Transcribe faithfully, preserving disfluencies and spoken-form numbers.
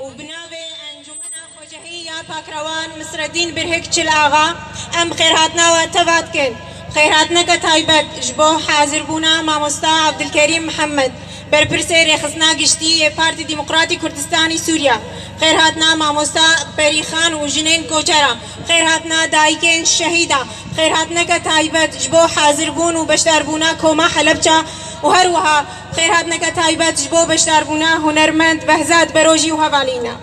û bi navê Encûmena Xwecehî ya Pakrewan Misredîn Birhik Çil Axa, em xêrhatina we teva dikin. Xêrhatineke taybet ji bo hazirbûna mamosta Abdulkerîm Mihemed, berpirsê Rêxistina Giştî yê Partî Demokratî Kurdistanî Sûriye. Xêrhatina mamosta Perîxan û jinên koçera. Xêrhatina dayikên şehîda. Xêrhatineke taybet ji bo hazirbûn û beşdarbûna koma Helebça û her wiha xêrhatineke taybet ji bo beşdarbûna hunermend Behzad Berojî û hevalîna.